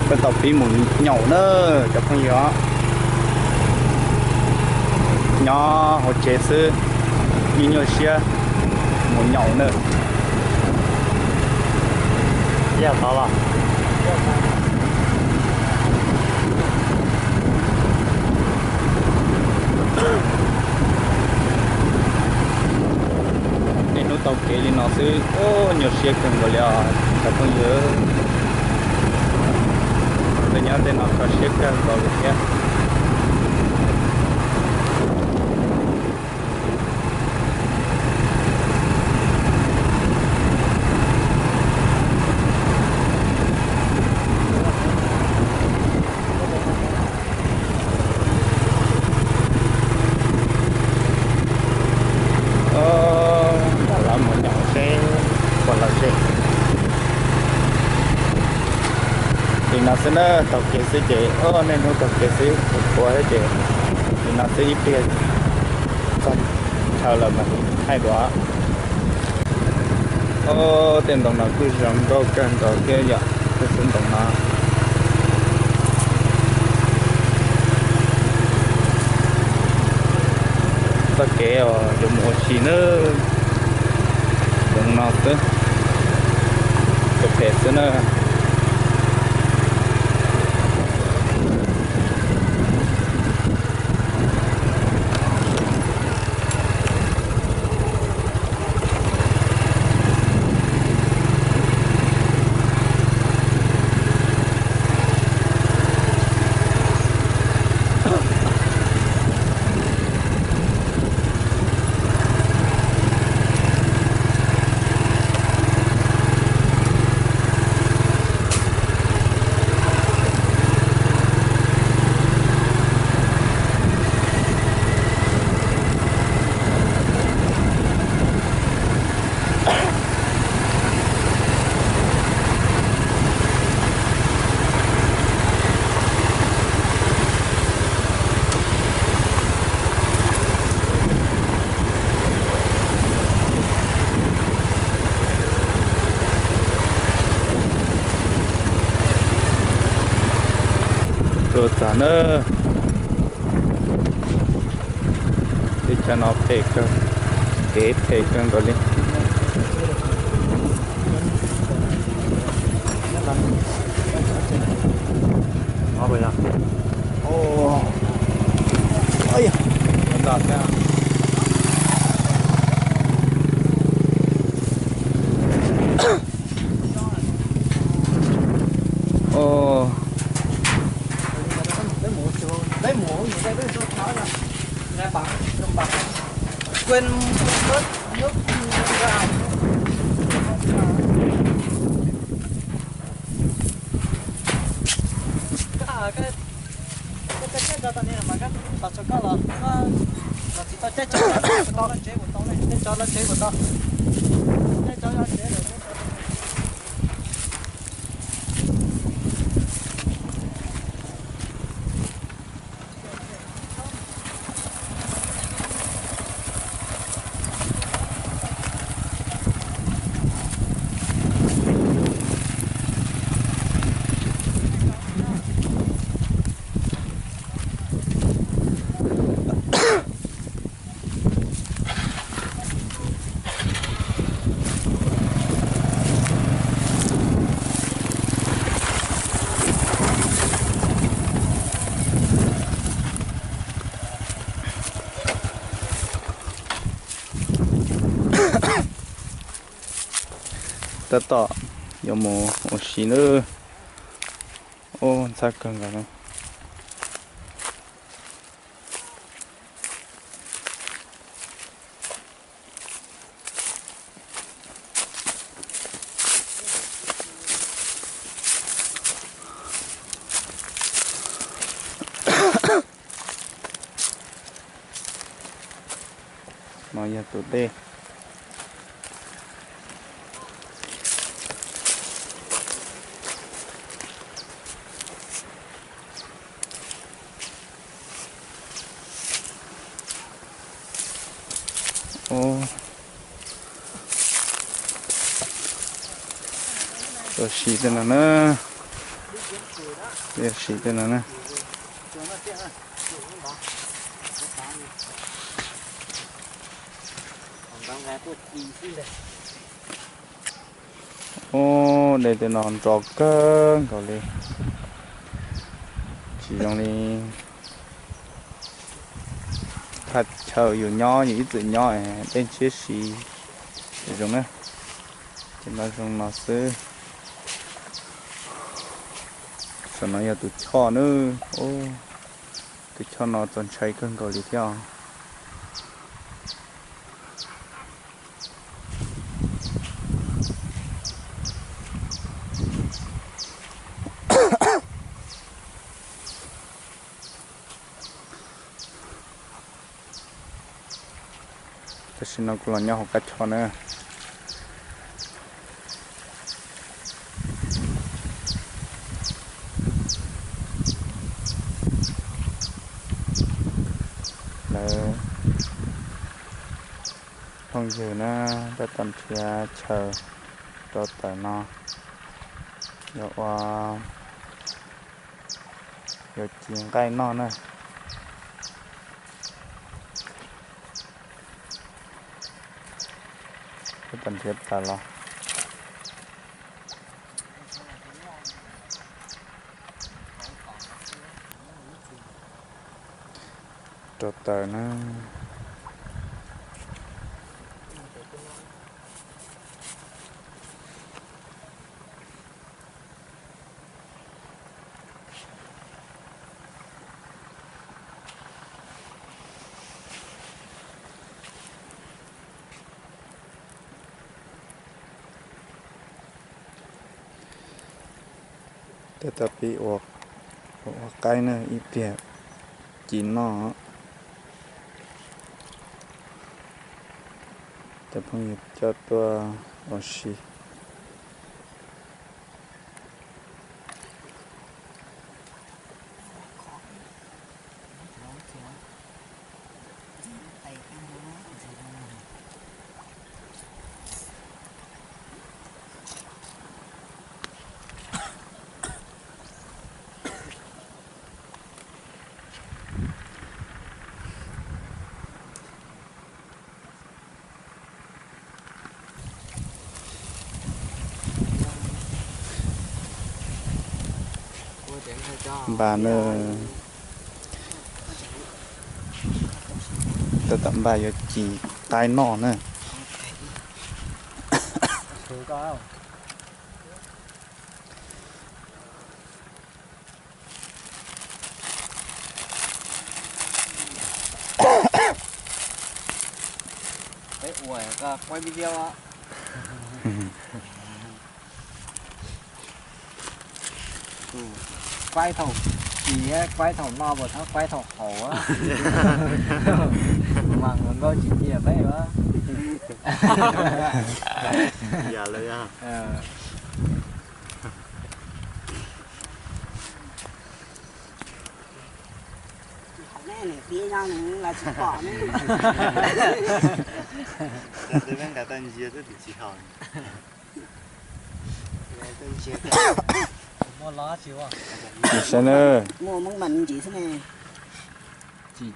Peb tau pib mus nyaum na cov phooj ywg. Nyob hauv tsev xwb, nyuaj nyuaj siab mus nyaum na. Yog tod los. Niaj hnub tau kev li no xwb, nyuaj siab kawg nkaus li os cov phooj ywg. Tus nyob tej no kho siab kawg nkaus li thiab. Lam mus nyaum seb puas lom zem. Li no xwb na, taug kev xwb ces, niaj hnub taug kev xwb, ua thiab ces li no xwb ib pliag txog chaw lawm mam li thaij dua. Tej ntoo no kuj zoo nkauj kawg nkaus thiab yom, tej xub ntoo no. Txoj kev uas yuav mus ua si na, ntoo no xwb, phem phem xwb na. Tuaj txog na. Teb chaws no phem kawg, kev phem kawg nkaus li. Tab tom yuav mus ua si nawb. Ub, ntxhab kawg nkaus na. No yog tus dej. Ua si tej no na. Peb yuav sim tej no na. Ub, dej tej no nro kawg nkaus li, tsis zoo li thaj chaw yus nyob, yus ib txwm nyob dej ntshiab si zoo na. Ces no zoo no xwb. Saum no yog tus choj na. Tus choj no txaus ntshai kawg nkaus li thiab. Tam sim no kuv los nyob hauv kab choj na. Lawv phooj ywg na, tab tom nrhiav chaw rau taws no, yuav ua, yuav ci nqaij noj na. Tab tom nrhiav taws los rau taws na. Tab tom pib ua, ua qaib na, ib pliag ci noj. Cov phooj ywg coj tuaj ua si. Npaj na, tab tom npaj yuav ci qaib noj na. Qaib thaum ci, qaib thaum noj puas txhob qaib thaum haus. Mas nkauj tsis nyiam peb. Saib na,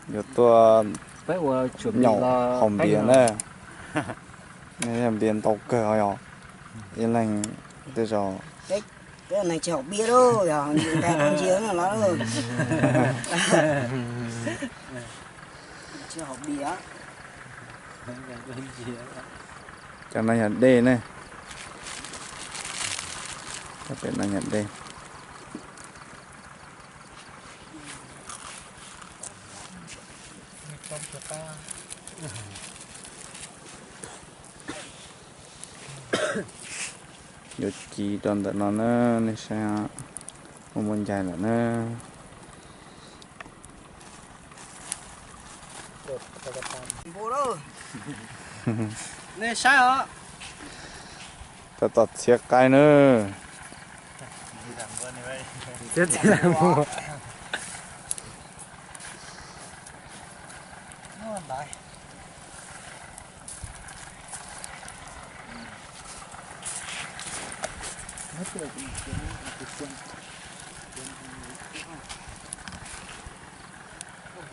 yuav tuaj nyaum haus npias na. Npias ntau kawg os, yog ib leeg tej zaum. Peb neeg tsis haus npias lauj, yog ntsia no los tsis haus npias. Cov no yog dej ne, cov pem no yog dej. Yuav ci rau ntawm no na, nej saib, muaj muaj ncaig lawm na. Nej saib os, tab tom txhiab qaib na.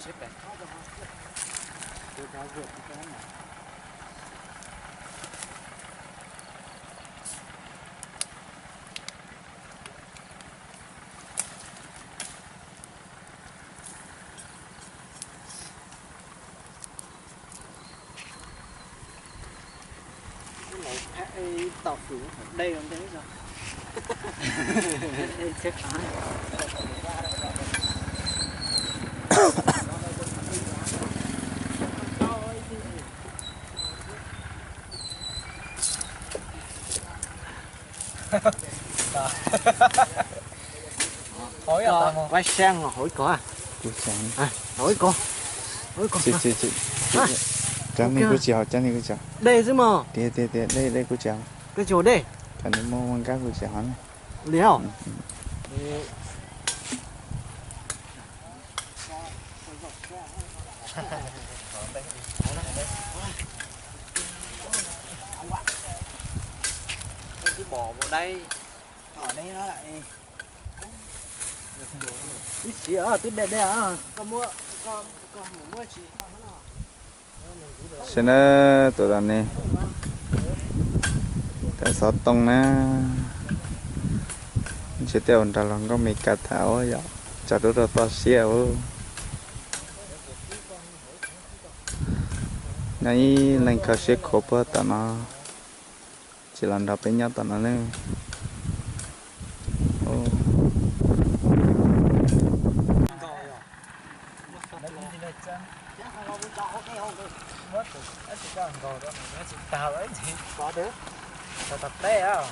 Kuv xav, kuv xav. Cov neeg kuj tsis haum, cov neeg kuj tsis haum. Dej xwb mas. Tiag tiag tiag, dej, dej kuj tsis haum. Cov neeg muaj muaj nkab kuj tsis haum na. Ib sim twb dej dej. Saib na, tus no ne, tawm xov tooj na, ntshe tej zaum nrog luag nkauj Mes Kas tham ua yom, tsaus ntuj rau toj siab ua. Nyob ib leeg kho siab khuav puag tom no, tsis los nrog peb nyob tom no ne.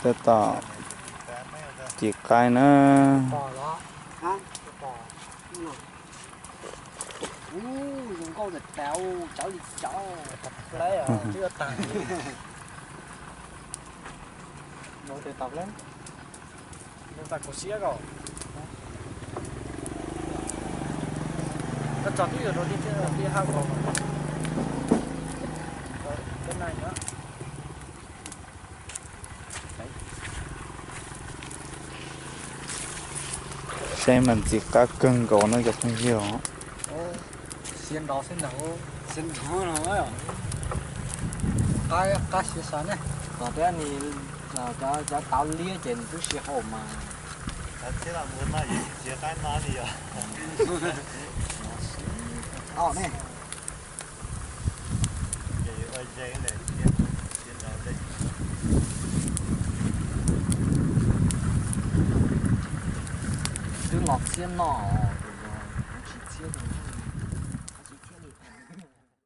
Tab tom cim qaib na. Saib mas ntxim qab kawg nkaus no cov phooj ywg. Siab nrov xwb ntag. Siab nrov no. Qab, qab siab xav ne. Kom tias nws, cov, cov tauv liab ces nws twb sib haum mas. Txiv qaib no li os. Tau ne. Twb los txiab noj.